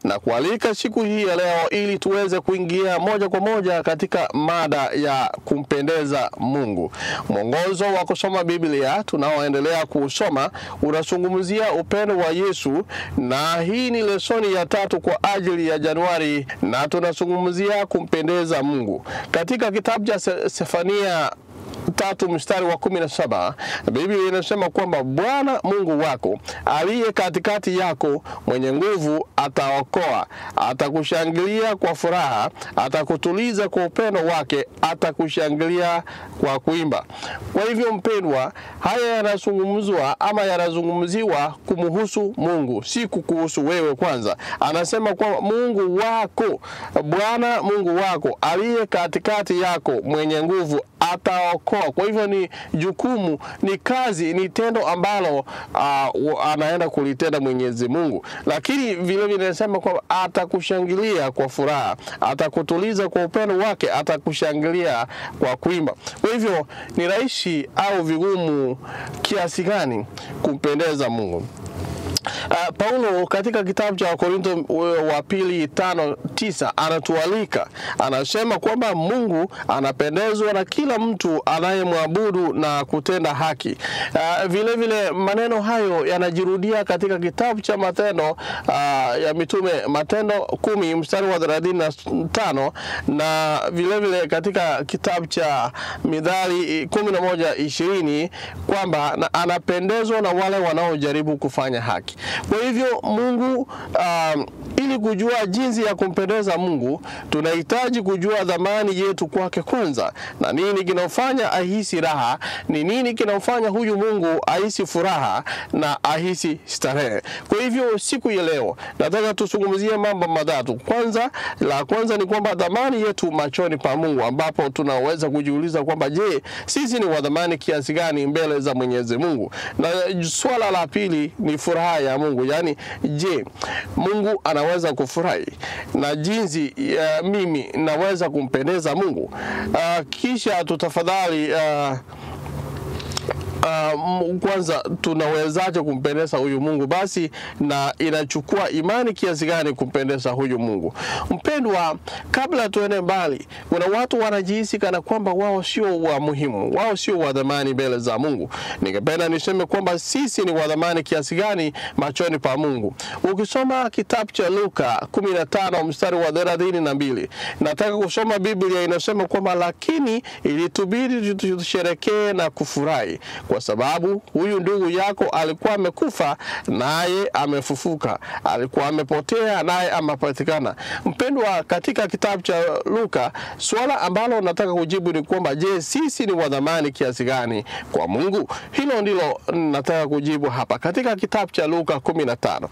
Na kualika siku hii ya leo ili tuweze kuingia moja kwa moja katika mada ya kumpendeza Mungu. Mwongozo wa kusoma Biblia tunaoendelea kusoma unazungumzia upendo wa Yesu, na hii ni lesoni ya 3 kwa ajili ya Januari, na tunazungumzia kumpendeza Mungu. Katika kitabu cha Sefania 3 mstari wa 17, Biblia inasema kwamba Bwana Mungu wako aliye katikati yako mwenye nguvu ataokoa, atakushangilia kwa furaha, atakutuliza kwa upendo wake, atakushangilia kwa kuimba. Kwa hivyo mpendwa, haya yanazungumzwa ama yanazungumziwa kumhusu Mungu, si kukuhusu wewe kwanza. Anasema kwamba Mungu wako, Bwana Mungu wako aliye katikati yako mwenye nguvu ataokoa. Kwa hivyo ni jukumu, ni kazi, ni tendo ambalo anaenda kulitenda Mwenyezi Mungu. Lakini vile vile anasema kwamba atakushangilia kwa furaha, atakutuliza kwa upendo wake, atakushangilia kwa kuimba. Kwa hivyo ni rahisi au vigumu kiasi gani kumpendeza Mungu? Paulo katika kitabu cha Korinto wa pili 5:9 anatualika, anasema kwamba Mungu anapendezwa na kila mtu anayemwabudu na kutenda haki. Vile vile maneno hayo yanajirudia katika kitabu cha Matendo ya Mitume, Matendo 10 mstari wa 35, na vile vile katika kitabu cha Mithali 11:20 kwamba anapendezwa na wale wanaojaribu kufanya haki. Kwa hivyo Mungu, ili kujua jinsi ya kumpendeza Mungu, tunahitaji kujua dhamani yetu kwake kwanza, na nini kinafanya ahisi raha, ni nini kinafanya huyu Mungu ahisi furaha na ahisi starehe. Kwa hivyo siku ya leo nataka tuzungumzie mambo matatu. Kwanza, la kwanza ni kwamba dhamani yetu machoni pa Mungu, ambapo tunaweza kujiuliza kwamba je, sisi ni wa dhamani kiasi gani mbele za Mwenyezi Mungu? Na swala la pili ni furaha ya Mungu, yani je, Mungu anaweza kufurahi na jinsi mimi naweza kumpendeza Mungu? Kisha tutafadhali kwanza tunawezaje kumpendeza huyu Mungu basi, na inachukua imani kiasi gani kumpendeza huyu Mungu? Mpendwa, kabla tuende mbali, kuna watu wanajihisi kana kwamba wao sio wa muhimu, wao sio wa dhamani mbele za Mungu. Ningependa niseme kwamba sisi ni wa dhamani kiasi gani machoni pa Mungu. Ukisoma kitabu cha Luka 15 mstari wa 32, nataka kusoma Biblia inasema kwamba lakini ilitubidi tusherekee na kufurahi, kwa sababu huyu ndugu yako alikuwa amekufa naye amefufuka, alikuwa amepotea naye amepatikana. Mpendwa, katika kitabu cha Luka, swala ambalo nataka kujibu ni kwamba je, sisi ni wa dhamani kiasi gani kwa Mungu? Hilo ndilo nataka kujibu hapa. Katika kitabu cha Luka 15,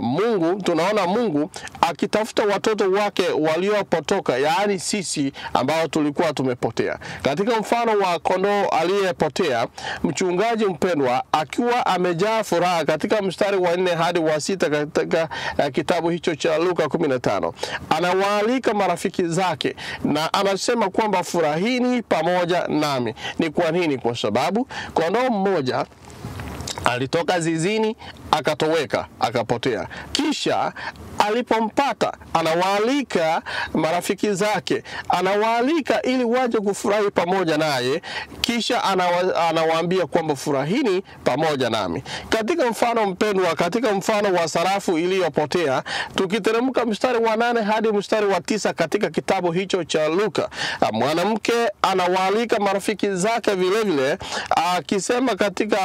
Mungu, tunaona Mungu akitafuta watoto wake waliopotoka, yaani sisi ambao tulikuwa tumepotea. Katika mfano wa kondoo aliyepotea, mchungaji mpendwa akiwa amejaa furaha katika mstari wa 4 hadi wa 6 katika kitabu hicho cha Luka 15, anawaalika marafiki zake na anasema kwamba furahini pamoja nami. Ni kwa nini? Kwa sababu kondoo mmoja alitoka zizini akatoweka, akapotea. Kisha alipompata anawaalika marafiki zake, anawaalika ili waje kufurahi pamoja naye. Kisha anawaambia kwamba furahini pamoja nami. Katika mfano mpendwa, katika mfano wa sarafu iliyopotea, tukiteremka mstari wa 8 hadi mstari wa 9 katika kitabu hicho cha Luka, mwanamke anawaalika marafiki zake vile vile, akisema katika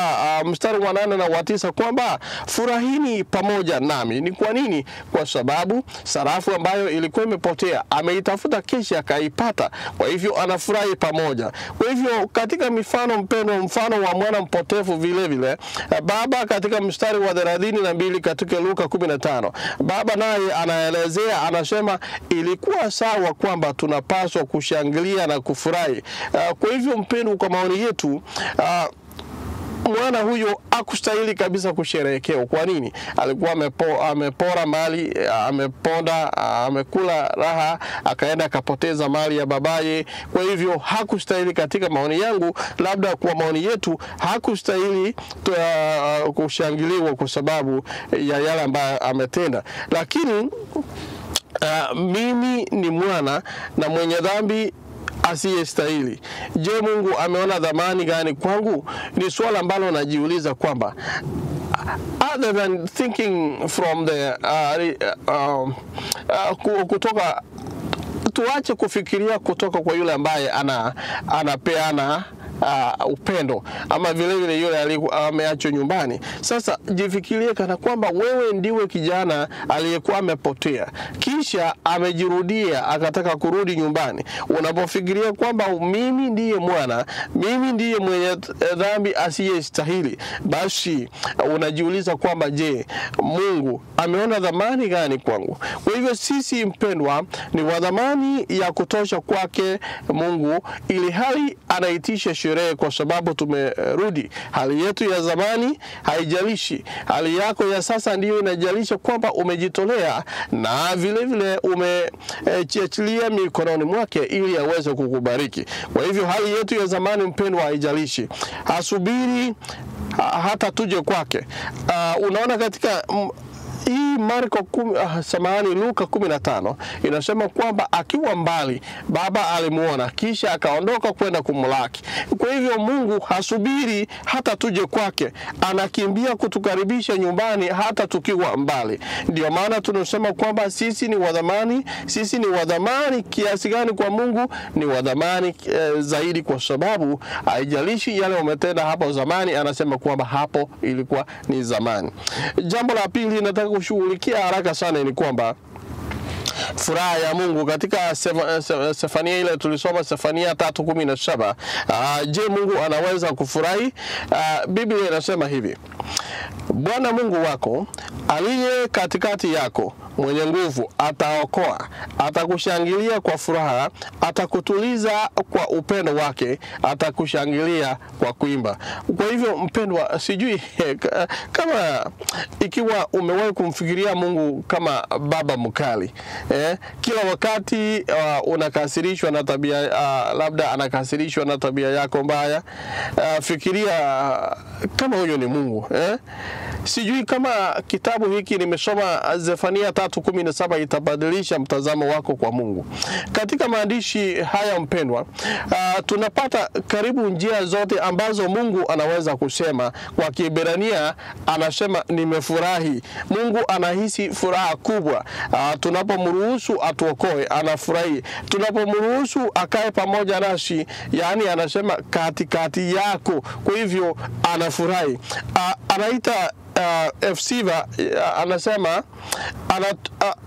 mstari wa 8 na wa 9 kwamba furahini pamoja nami. Ni kwa nini? Kwa sababu sarafu ambayo ilikuwa imepotea ameitafuta kisha akaipata. Kwa hivyo anafurahi pamoja. Kwa hivyo katika mifano mpendwa, mfano wa mwana mpotevu vile vile, baba katika mstari wa 32 katika Luka 15, baba naye anaelezea, anasema ilikuwa sawa kwamba tunapaswa kushangilia na kufurahi. Kwa hivyo mpendwa, kwa maoni yetu, mwana huyo hakustahili kabisa kusherehekea. Kwa nini? Alikuwa amepora mali, ameponda, amekula raha, akaenda akapoteza mali ya babaye. Kwa hivyo hakustahili, katika maoni yangu, labda kwa maoni yetu, hakustahili kushangiliwa kwa sababu ya yale ambayo ametenda. Lakini mimi ni mwana na mwenye dhambi asiyestahili. Je, Mungu ameona dhamani gani kwangu? Ni swala ambalo najiuliza kwamba other than thinking from the kutoka, tuache kufikiria kutoka kwa yule ambaye anapeana upendo, ama vile vile yule ameachwa nyumbani. Sasa jifikirie kana kwamba wewe ndiwe kijana aliyekuwa amepotea, kisha amejirudia akataka kurudi nyumbani. Unapofikiria kwamba mimi ndiye mwana, mimi ndiye mwenye dhambi asiyestahili, basi unajiuliza kwamba je, Mungu ameona dhamani gani kwangu? Kwa hivyo sisi mpendwa ni wa dhamani ya kutosha kwake Mungu, ili hali anaitisha sherehe kwa sababu tumerudi. Hali yetu ya zamani haijalishi, hali yako ya sasa ndiyo inajalisha kwamba umejitolea na vile vile umechiachilia mikononi mwake ili aweze kukubariki. Kwa hivyo hali yetu ya zamani mpendwa haijalishi, hasubiri hata tuje kwake. Unaona katika hii Luka 15 inasema kwamba akiwa mbali baba alimuona, kisha akaondoka kwenda kumlaki. Kwa hivyo Mungu hasubiri hata tuje kwake, anakimbia kutukaribisha nyumbani hata tukiwa mbali. Ndio maana tunasema kwamba sisi ni wadhamani. Sisi ni wadhamani kiasi gani kwa Mungu? Ni wadhamani zaidi, kwa sababu haijalishi yale umetenda hapo zamani, anasema kwamba hapo ilikuwa ni zamani. Jambo la pili nataka kushughulikia haraka sana ni kwamba furaha ya Mungu katika Sefania ile tulisoma, Sefania 3:17. Je, Mungu anaweza kufurahi? Biblia inasema hivi: Bwana Mungu wako aliye katikati yako mwenye nguvu ataokoa, atakushangilia kwa furaha, atakutuliza kwa upendo wake, atakushangilia kwa kuimba. Kwa hivyo mpendwa, sijui kama ikiwa umewahi kumfikiria Mungu kama baba mkali, kila wakati unakasirishwa na tabia, labda anakasirishwa na tabia yako mbaya, fikiria kama huyo ni Mungu. Sijui kama kitabu hiki nimesoma Zefania 3:17 itabadilisha mtazamo wako kwa Mungu. Katika maandishi haya mpendwa, tunapata karibu njia zote ambazo Mungu anaweza kusema. Kwa Kiebrania anasema nimefurahi. Mungu anahisi furaha kubwa. Tunapomruhusu atuokoe anafurahi. Tunapomruhusu akae pamoja nasi, yani anasema katikati yako. Kwa hivyo anafurahi. Anaita Efsiva, anasema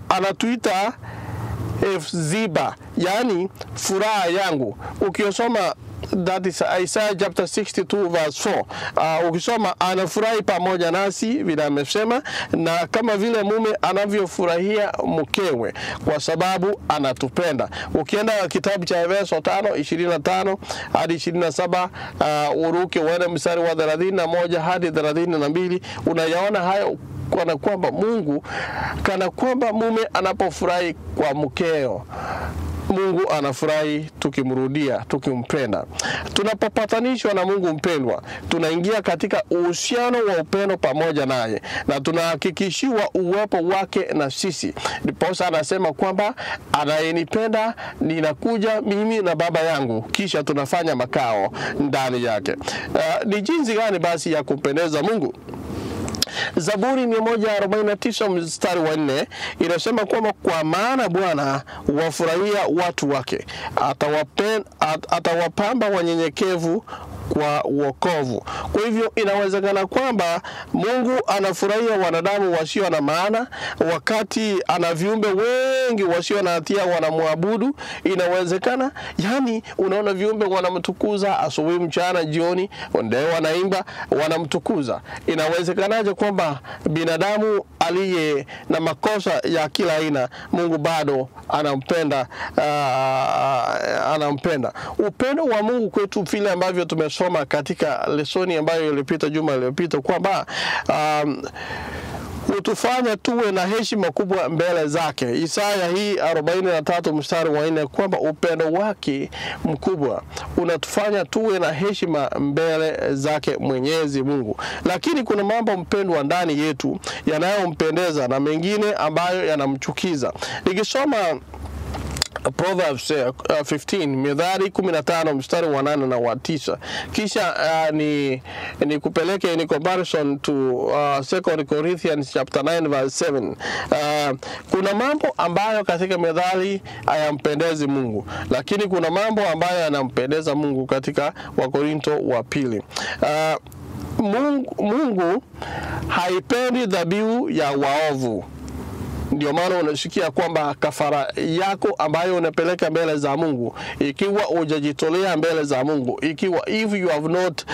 anatuita Efziba, yani furaha yangu. Ukisoma that is Isaiah chapter 62 verse 4. Ukisoma anafurahi pamoja nasi vile amesema, na kama vile mume anavyofurahia mkewe kwa sababu anatupenda. Ukienda kitabu cha Efeso 5:25 hadi 27, uruke uende mstari wa 31 hadi 32, unayaona hayo kana kwamba Mungu, kana kwamba mume anapofurahi kwa mkeo, Mungu anafurahi tukimrudia, tukimpenda. Tunapopatanishwa na Mungu mpendwa, tunaingia katika uhusiano wa upendo pamoja naye na tunahakikishiwa uwepo wake na sisi. Ndiposa anasema kwamba anayenipenda ninakuja mimi na Baba yangu, kisha tunafanya makao ndani yake. Ni jinsi gani basi ya kumpendeza Mungu? Zaburi 149 mstari wa 4 inasema kwamba kwa maana Bwana wafurahia watu wake, atawapamba wanyenyekevu kwa wokovu. Kwa hivyo inawezekana kwamba Mungu anafurahia wanadamu wasio na maana, wakati ana viumbe wengi wasio na hatia wanamwabudu. Inawezekana, yani unaona viumbe wanamtukuza asubuhi, mchana, jioni, ndio wanaimba wanamtukuza. Inawezekanaje kwamba binadamu aliye na makosa ya kila aina, Mungu bado anampenda? Anampenda. Upendo wa Mungu kwetu vile ambavyo tumesoma tulisoma katika lesoni ambayo ilipita juma iliyopita kwamba hutufanya tuwe na heshima kubwa mbele zake. Isaya hii 43 mstari wa 4 kwamba upendo wake mkubwa unatufanya tuwe na heshima mbele zake Mwenyezi Mungu. Lakini kuna mambo mpendwa ndani yetu yanayompendeza na mengine ambayo yanamchukiza. Nikisoma Proverbs 15, Mithali 15 mstari wa 8 na wa 9. Kisha ni kupeleke in comparison to 2 Corinthians chapter 9 verse 7. Kuna mambo ambayo katika Mithali hayampendezi Mungu, lakini kuna mambo ambayo yanampendeza Mungu katika Wakorinto wa pili. Mungu haipendi dhabihu ya waovu. Ndio maana unasikia kwamba kafara yako ambayo unapeleka mbele za Mungu, ikiwa hujajitolea mbele za Mungu, ikiwa if you have not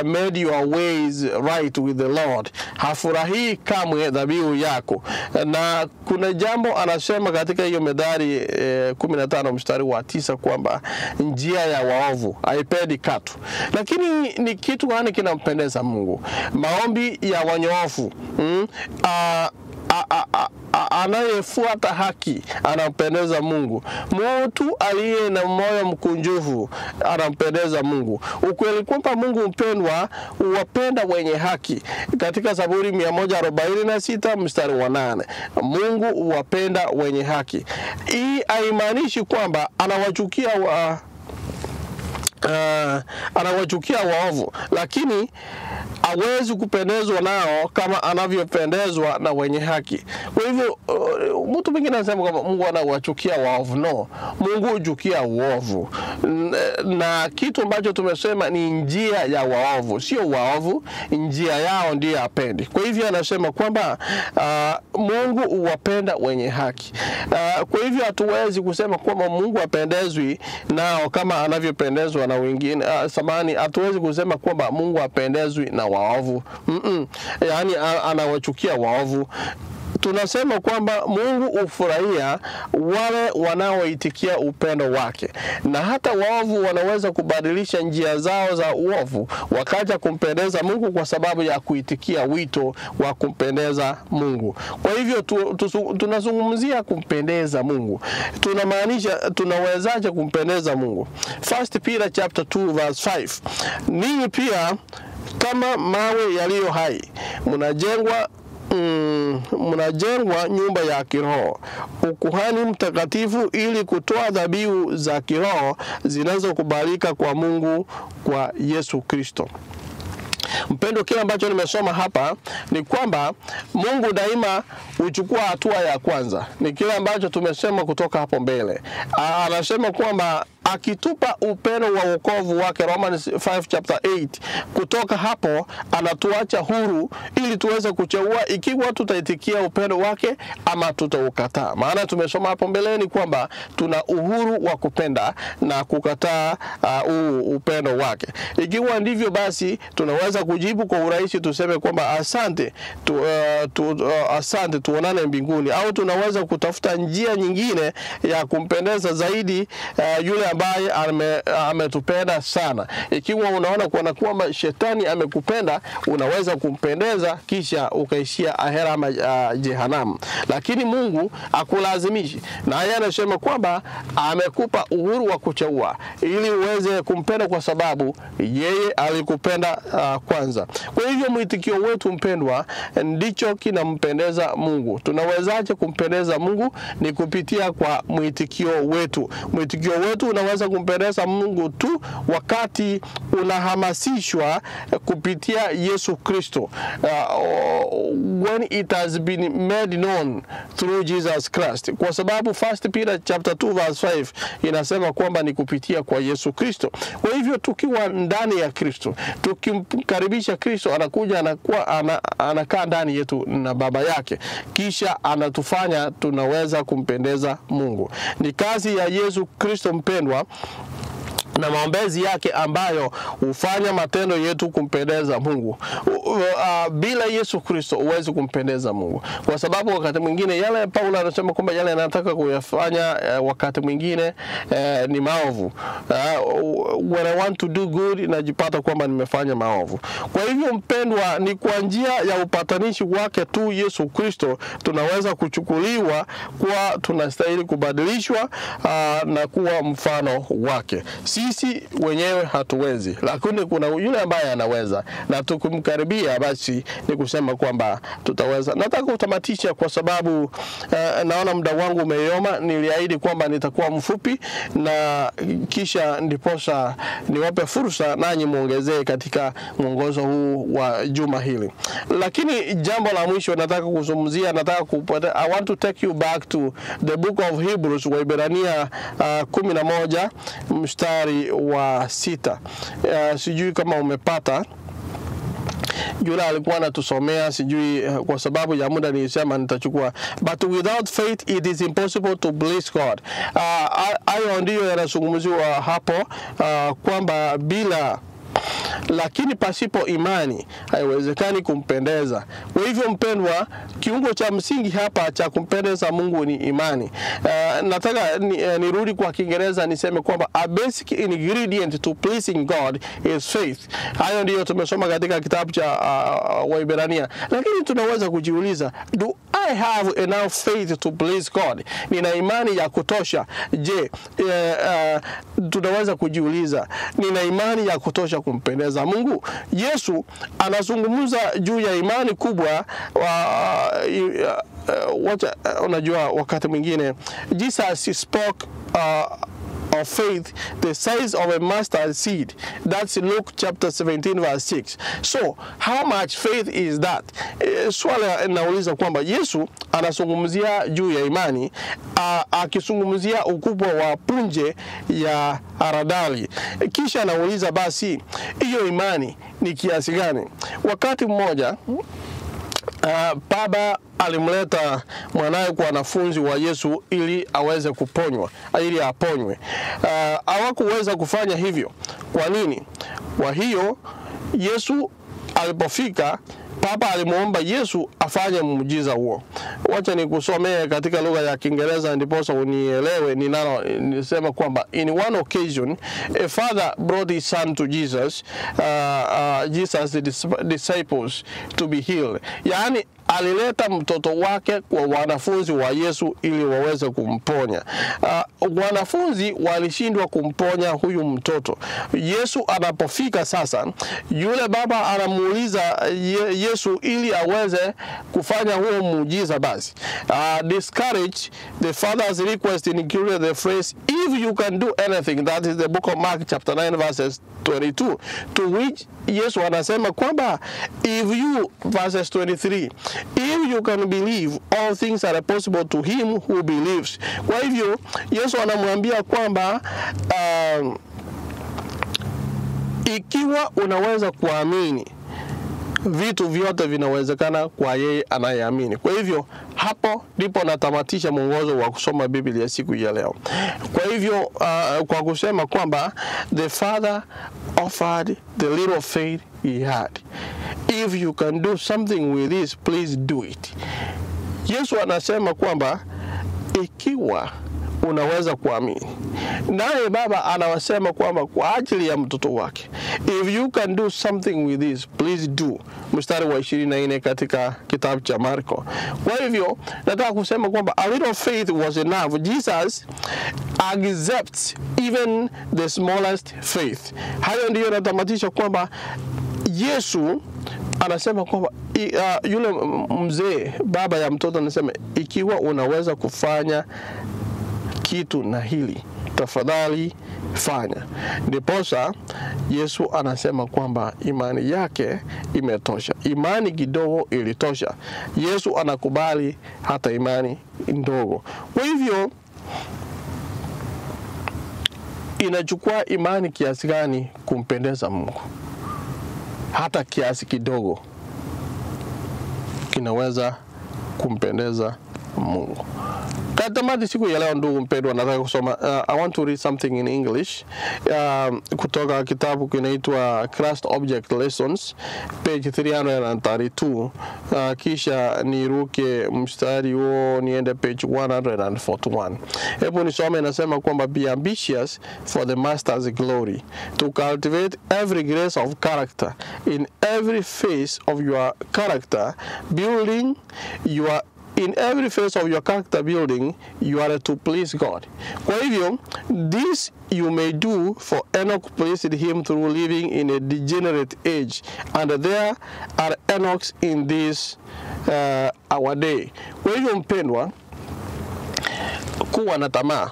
made your ways right with the Lord, hafurahii kamwe dhabihu yako. Na kuna jambo anasema katika hiyo Methali 15 mstari wa 9 kwamba njia ya waovu haipendi katu. Lakini ni kitu gani kinampendeza Mungu? Maombi ya wanyoofu. Anayefuata haki anampendeza Mungu. Mtu aliye na moyo mkunjufu anampendeza Mungu. Ukweli kwamba Mungu mpendwa huwapenda wenye haki. Katika Zaburi 146 mstari wa 8, Mungu huwapenda wenye haki. Hii haimaanishi kwamba anawachukia waovu, lakini hawezi kupendezwa nao kama anavyopendezwa na wenye haki. Kwa hivyo mtu mwingine anasema kwamba Mungu anawachukia waovu. No, Mungu huchukia uovu. Na kitu ambacho tumesema ni njia ya waovu, sio waovu, njia yao ndiyo hapendi. Kwa hivyo anasema kwamba Mungu huwapenda wenye haki. Kwa hivyo hatuwezi kusema kwamba Mungu hapendezwi nao kama anavyopendezwa na wengine. Samahani, hatuwezi kusema kwamba Mungu hapendezwi na waovu. Yaani anawachukia waovu. Tunasema kwamba Mungu hufurahia wale wanaoitikia upendo wake. Na hata waovu wanaweza kubadilisha njia zao za uovu wakaja kumpendeza Mungu kwa sababu ya kuitikia wito wa kumpendeza Mungu. Kwa hivyo tunazungumzia kumpendeza Mungu. Tunamaanisha tunawezaje kumpendeza Mungu? 1 Peter chapter 2 verse 5. Ninyi pia kama mawe yaliyo hai mnajengwa nyumba ya kiroho, ukuhani mtakatifu, ili kutoa dhabihu za kiroho zinazokubalika kwa Mungu kwa Yesu Kristo. Mpendo, kile ambacho nimesoma hapa ni kwamba Mungu daima huchukua hatua ya kwanza. Ni kile ambacho tumesema kutoka hapo mbele. Anasema kwamba akitupa upendo wa wokovu wake, Romans 5 chapter 8, kutoka hapo anatuacha huru ili tuweze kuchagua ikiwa tutaitikia upendo wake ama tutaukataa. Maana tumesoma hapo mbeleni kwamba tuna uhuru wa kupenda na kukataa upendo wake. Ikiwa ndivyo, basi tunaweza kujibu kwa urahisi tuseme kwamba asante, asante, tuonane mbinguni. Au tunaweza kutafuta njia nyingine ya kumpendeza zaidi yule ambaye ametupenda sana. Ikiwa unaona kuona kwamba shetani amekupenda, unaweza kumpendeza kisha ukaishia ahera ama jehanamu. Lakini Mungu akulazimishi, na yeye anasema kwamba amekupa uhuru wa kuchagua ili uweze kumpenda kwa sababu yeye alikupenda kwanza. Kwa hivyo mwitikio wetu mpendwa ndicho kinampendeza Mungu. Tunawezaje kumpendeza Mungu? Ni kupitia kwa mwitikio wetu. Mwitikio wetu unaweza kumpendeza Mungu tu wakati unahamasishwa kupitia Yesu Kristo. When it has been made known through Jesus Christ. Kwa sababu 1 Peter chapter 2 verse 5 inasema kwamba ni kupitia kwa Yesu Kristo. Kwa hivyo tukiwa ndani ya Kristo, tukimkaribisha Kristo, anakuja anakuwa anakaa ndani yetu na Baba yake, kisha anatufanya tunaweza kumpendeza Mungu. Ni kazi ya Yesu Kristo mpendwa na maombezi yake ambayo hufanya matendo yetu kumpendeza Mungu. Bila Yesu Kristo huwezi kumpendeza Mungu, kwa sababu wakati mwingine yale Paulo anasema kwamba yale anataka kuyafanya wakati mwingine ni maovu. When I want to do good, najipata kwamba nimefanya maovu. Kwa hivyo mpendwa, ni kwa njia ya upatanishi wake tu Yesu Kristo tunaweza kuchukuliwa kuwa tunastahili kubadilishwa na kuwa mfano wake. Sisi wenyewe hatuwezi, lakini kuna yule ambaye anaweza, na tukimkaribia basi ni kusema kwamba tutaweza. Nataka kutamatisha kwa sababu naona muda wangu umeyoma. Niliahidi kwamba nitakuwa mfupi na kisha ndiposa niwape fursa nanyi muongezee katika mwongozo huu wa juma hili. Lakini jambo la mwisho nataka kuzungumzia, I want to take you back to the book of Hebrews, Waebrania 11 mstari wa 6. Sijui kama umepata. Yule alikuwa anatusomea, sijui kwa sababu ya muda nilisema nitachukua. But without faith it is impossible to please God. Hayo ndiyo yanazungumziwa hapo, kwamba bila, lakini pasipo imani haiwezekani kumpendeza. Kwa hivyo mpendwa, kiungo cha msingi hapa cha kumpendeza Mungu ni imani. Nataka nirudi kwa Kiingereza niseme kwamba a basic ingredient to pleasing God is faith. Hayo ndiyo tumesoma katika kitabu cha Waebrania. Lakini tunaweza kujiuliza, do I have enough faith to please God? Nina imani ya kutosha? Je, tunaweza kujiuliza, nina imani ya kutosha kumpendeza Mungu? Yesu anazungumza juu ya imani kubwa. Unajua wakati mwingine Jesus spoke of faith the size of a mustard seed. That's Luke chapter 17 verse 6. So how much faith is that? Swala nauliza kwamba Yesu anazungumzia juu ya imani, akizungumzia ukubwa wa punje ya haradali. Kisha anauliza basi hiyo imani ni kiasi gani? Wakati mmoja baba alimleta mwanae kwa wanafunzi wa Yesu ili aweze kuponywa, ili aponywe. Hawakuweza kufanya hivyo. Kwa nini? Kwa hiyo Yesu alipofika, baba alimuomba Yesu afanye muujiza huo. Wacha nikusomee katika lugha ya Kiingereza ndiposa unielewe ninalo nisema kwamba in one occasion a father brought his son to Jesus, Jesus the disciples to be healed. Yaani alileta mtoto wake kwa wanafunzi wa Yesu ili waweze kumponya. Wanafunzi walishindwa kumponya huyu mtoto. Yesu anapofika sasa, yule baba anamuuliza Yesu ili aweze kufanya huo muujiza basi. Discouraged, the father's request included the phrase, if you can do anything. That is the book of Mark chapter 9 verses 22. To which Yesu anasema kwamba if you, verses 23, if you can believe, all things are possible to him who believes. Kwa hivyo Yesu anamwambia kwamba ikiwa unaweza kuamini, vitu vyote vinawezekana kwa yeye anayeamini. Kwa hivyo hapo ndipo natamatisha mwongozo wa kusoma Biblia siku ya leo. Kwa hivyo kwa kusema kwamba the father offered the little faith he had. If you can do something with this, please do it. Yesu anasema kwamba ikiwa unaweza kuamini. Naye baba anawasema kwamba kwa ajili ya mtoto wake, if you can do something with this, please do. Mstari wa 24 katika kitabu cha Marko. Kwa hivyo nataka kusema kwamba a little faith was enough. Jesus accepts even the smallest faith. Hayo ndiyo natamatisha kwamba Yesu anasema kwamba yule mzee baba ya mtoto anasema ikiwa unaweza kufanya kitu na hili, tafadhali fanya. Ndiposa Yesu anasema kwamba imani yake imetosha. Imani kidogo ilitosha. Yesu anakubali hata imani ndogo. Kwa hivyo inachukua imani kiasi gani kumpendeza Mungu? Hata kiasi kidogo kinaweza kumpendeza Mungu. Katamati siku ya leo, ndugu mpendwa, nataka kusoma I want to read something in English kutoka kitabu kinaitwa Christ Object Lessons page 332, kisha niruke mstari huo niende page 141. Hebu nisome. Inasema kwamba be ambitious for the master's glory, to cultivate every grace of character in every phase of your character building you are in every phase of your character building you are to please God. Kwa hivyo this you may do, for Enoch pleased him through living in a degenerate age, and there are Enochs in this our day. Kwa hivyo mpendwa, kuwa na tamaa,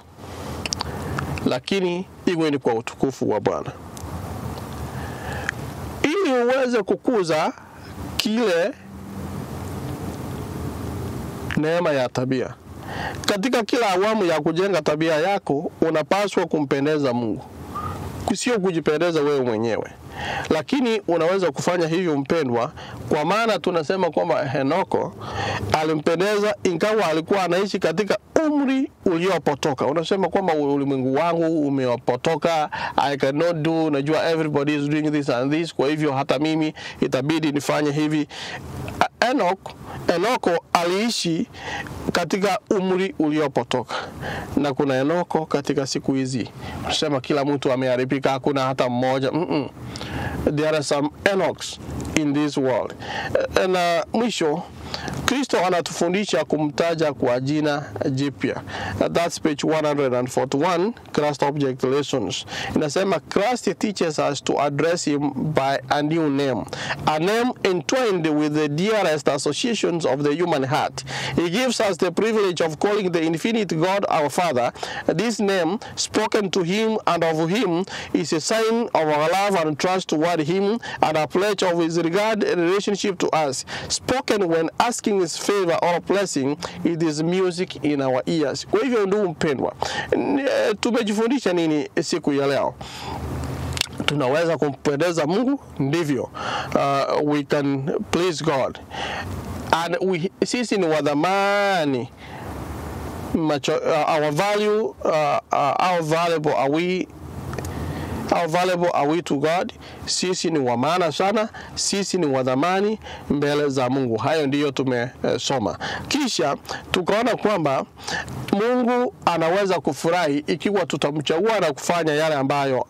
lakini iwe ni kwa utukufu wa Bwana, ili uweze kukuza kile neema ya tabia. Katika kila awamu ya kujenga tabia yako, unapaswa kumpendeza Mungu, sio kujipendeza wewe mwenyewe. Lakini unaweza kufanya hivyo mpendwa, kwa maana tunasema kwamba Henoko alimpendeza ingawa alikuwa anaishi katika umri uliopotoka. Unasema kwamba ulimwengu wangu umepotoka, I cannot do, najua everybody is doing this and this, kwa hivyo hata mimi itabidi nifanye hivi. Enoko aliishi katika umri uliopotoka, na kuna Enoko katika siku hizi. Unasema kila mtu ameharibika, hakuna hata mmoja. There are some Enochs in this world. Na mwisho, Kristo anatufundisha kumtaja kwa jina jipya. That's page 141, Christ Object Lessons. Inasema Christ teaches us to address him by a new name, a name entwined with the dearest associations of the human heart. He gives us the privilege of calling the infinite God our Father. This name, spoken to him and of him, is a sign of our love and trust toward him and a pledge of his regard and relationship to us. Spoken when asking his favor or blessing, it is music in our ears. Kwa hivyo ndugu mpendwa, tumejifundisha nini siku ya leo? Tunaweza kumpendeza Mungu, ndivyo. We can please God. And sisi ni wa dhamani. Our value, how valuable are we? How valuable are we to God? Sisi ni wa maana sana, sisi ni wa dhamani mbele za Mungu. Hayo ndiyo tumesoma. Kisha tukaona kwamba Mungu anaweza kufurahi ikiwa tutamchagua na kufanya yale ambayo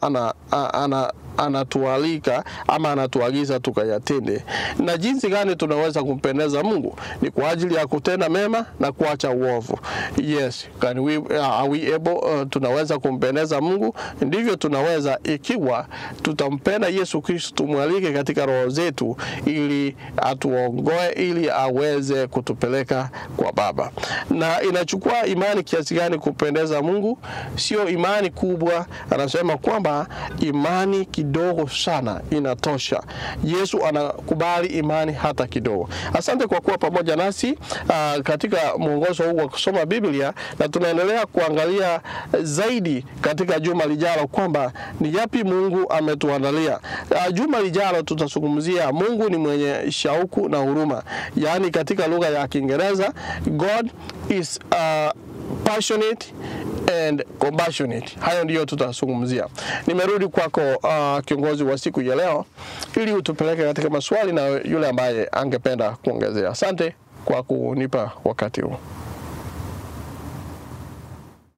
anatualika ama anatuagiza tukayatende. Na jinsi gani tunaweza kumpendeza Mungu? Ni kwa ajili ya kutenda mema na kuacha uovu. Yes, can we, are we able, tunaweza kumpendeza Mungu? Ndivyo tunaweza ikiwa tutampenda Yesu Kristo, tumwalike katika roho zetu ili atuongoe, ili aweze kutupeleka kwa Baba. Na inachukua imani kiasi gani kumpendeza Mungu? Sio imani kubwa. Anasema kwamba imani kidogo sana inatosha. Yesu anakubali imani hata kidogo. Asante kwa kuwa pamoja nasi katika mwongozo huu wa kusoma Biblia, na tunaendelea kuangalia zaidi katika juma lijalo kwamba ni yapi Mungu ametuandalia. Juma lijalo tutazungumzia Mungu ni mwenye shauku na huruma. Yaani katika lugha ya Kiingereza, God is passionate and compassionate. Hayo ndiyo tutazungumzia. Nimerudi kwako kiongozi wa siku ya leo ili utupeleke katika maswali na yule ambaye angependa kuongezea. Asante kwa kunipa wakati huu.